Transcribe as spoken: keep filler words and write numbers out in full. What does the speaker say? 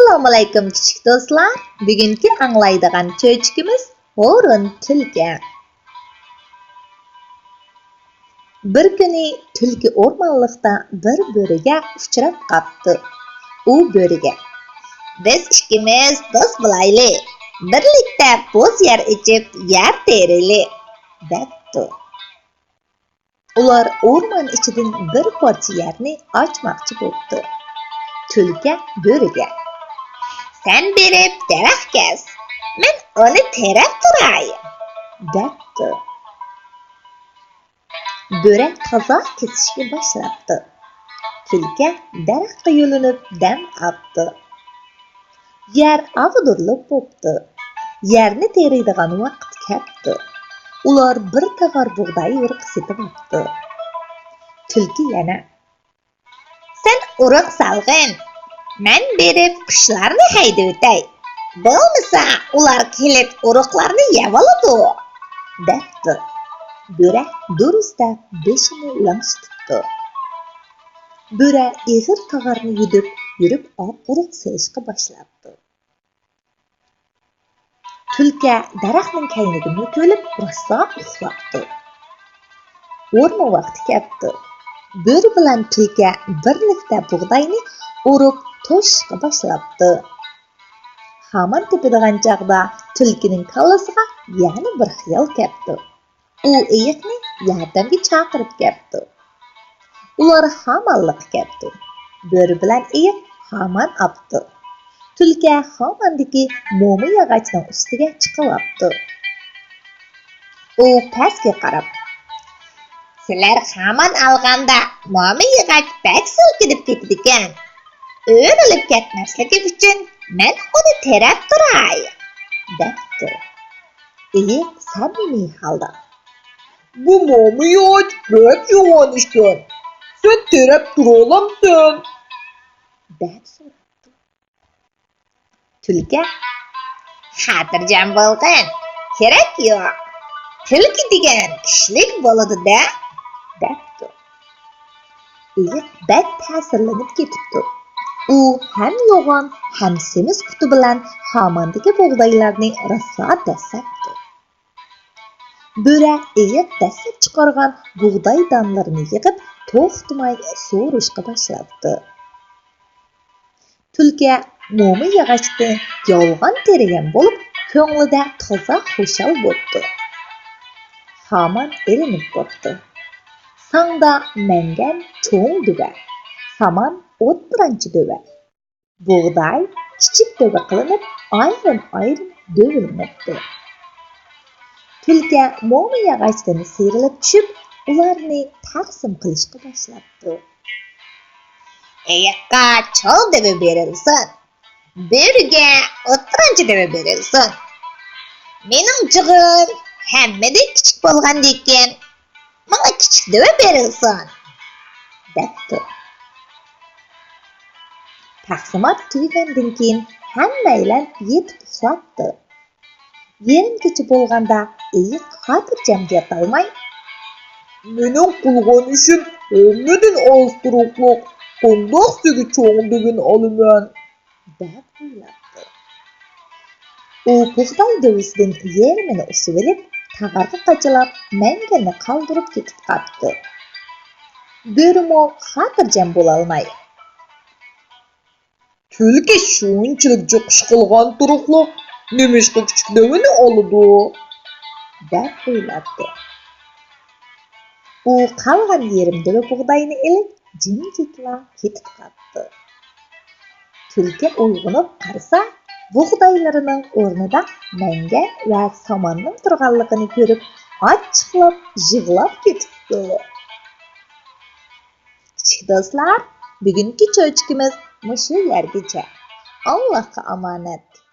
ئەسسالامۇئەلەيكۇم، كىچىك دوستلار. بۈگۈنكى ئاڭلايدىغان چۆچىكىمىز ھورۇن تۈلكە. بىر كۈنى تۈلكە ئورمانلىقتا بىر بۆرىگە ئۇچراپ قاپتۇ. ئۇ بۆرىگە: «بىز ئىككىمىز دوست بولايلى، بىرلىكتە بوز يەر ئېچىپ، يەر تېرىيلى» دەپتۇ. ئۇلار ئورمان ئىچىدىن بىر پارچە يەرنى ئاچماقچى بوپتۇ. تۈلكە بۆرىگە: «سەن بېرىپ دەرەخ كەس، مەن ئۇنى تېرەپ تۇراي» دەپتۇ. بۆرە تازا كېسىشكە باشلاپتۇ. تۈلكە دەرەخكە يۆلىنىپ دەم ئاپتۇ. يەر ئاغدۇرۇلۇپ بوپتۇ. يەرنى تېرىيدىغان ۋاقىت كەپتۇ. ئۇلار بىر تاغار بۇغداي ئۇرۇق سېتىۋاپتۇ. تۈلكە يەنە: «سەن ئۇرۇق سالغىن، مەن بېرىپ قۇشلارنى ھەيدىۋېتەي، بولمىسا ئۇلار كېلىپ ئۇرۇقلارنى يەۋالىدۇ» دەپتۇ. بۆرە دۇرۇس دەپ بېشىنى لىڭشىتىپتۇ. بۆرە ئېغىر تاغارنى يۈدۈپ يۈرۈپ ئاپ ئۇرۇق سېلىشقا باشلاپتۇ. تۈلكە دەرەخنىڭ كەينىگە مۆكۈلۈپ راسا ئۇخلاپتۇ. ھورما ۋاقتى كەپتۇ. بۆرە بىلەن تۈلكە بىرلىكتە بۇغداينى ئورۇپ توشۇشقا باشلاپتۇ. خامان تېپىدىغان چاغدا تۈلكىنىڭ كاللىسىغا يەنە بىر خىيال كەپتۇ. ئۇ ئېيىقنى ياردەمگە چاقىرىپ كەپتۇ. ئۇلار خامانلىققا كەپتۇ. بۆرە بىلەن ئېيىق خامان ئاپتۇ. تۈلكە خاماندىكى موما ياغاچنىڭ ئۈستىگە چىقىۋاپتۇ. ئۇ پەسكە قاراپ: «سىلەر خامان ئالغاندا موما ياغاچ بەك سىلكىنىپ كېتىدىكەن. ئۆرۈلۈپ كەتمەسلىكى ئۈچۈن مەن ئۇنى تېرەپ تۇراي» دەپتۇ. ئېيىق سەمىمىي ھالدا: «بۇ موما ياغاچ بەك يوغان ئىكەن، سەن تېرەپ تۇرالامسەن؟» دەپ سوراپتۇ. تۈلكە: «خاتىرجەم بولغىن، كېرەك يوق. تۈلكە دېگەن كۈچلۈك بولىدۇ-دە» دەپتۇ. ئېيىق بەك تەسىرلىنىپ كېتىپتۇ. ئۇ ھەم يوغان، ھەم سېمىز پۇتى بىلەن خاماندىكى بۇغدايلارنى راسا دەسسەپتۇ. بۆرە ئېيىق دەسسەپ چىقارغان بۇغداي دانلىرىنى يىغىپ، توختىماي سورۇشقا باشلاپتۇ. تۈلكە موما ياغاچنى يالغان تېرىگەن بولۇپ، كۆڭلىدە تازا خۇشال بوپتۇ. خامان ئېلىنىپ بوپتۇ. ساڭدا مەڭگەن چوڭ دۆۋە، سامان ئوتتۇرانچە دۆۋە، بۇغداي كىچىك دۆۋە قىلىنىپ، ئايرىم-ئايرىم دۆۋىلىنىپتۇ. تۈلكە موما ياغاچتىن سىيرىلىپ چۈشۈپ، ئۇلارنى تەقسىم قىلىشقا باشلاپتۇ. ئېيىققا چوڭ دۆۋە بېرىلسۇن، بۆرىگە ئوتتۇرانچە دۆۋە بېرىلسۇن. مېنىڭ جىغىم ھەممىدىن كىچىك بولغاندىكىن، ماڭا كىچىك دۆۋە بېرىلسۇن، دەپتۇ. تەقسىمات تۈگىگەندىن كېيىن، ھەممەيلەن يېتىپ ئۇخلاپتۇ. يېرىم كېچە بولغاندا ئېيىق خاتىرجەم ياتالماي: مېنىڭ قىلغان ئىشىم ھەممىدىن ئاز تۇرۇقلۇق، قانداق تېگى چوڭ دۆۋىنى ئالىمەن؟ دەپ ئويلاپتۇ. ئۇ بۇغداي دۆۋىسىدىن يېرىمىنى ئۇسۇۋېلىپ، تاغارغا قاچىلاپ، مەڭگەننى قالدۇرۇپ كېتىپ قاپتۇ. بۆرىمۇ خاتىرجەم بولالماي: تۈلكە شۇنچىلىك جىق ئىش قىلغان تۇرۇقلۇق، نېمىشقا كىچىك دۆۋىنى ئالىدۇ؟ دەپ ئويلاپتۇ. ئۇ قالغان يېرىم دۆۋە بۇغداينى ئېلىپ، جىمجىتلا كېتىپ قاپتۇ. تۈلكە ئويغىنىپ قارىسا، بۇغدايلىرىنىڭ ئورنىدا مەڭگە ۋە ساماننىڭ تۇرغانلىقىنى كۆرۈپ، ئاچچىقلاپ يىغلاپ كېتىپتۇ. كىچىك دوستلار، بۈگۈنكى چۆچىكىمىز مۇشۇ يەرگىچە. ئاللاھقا ئامانەت.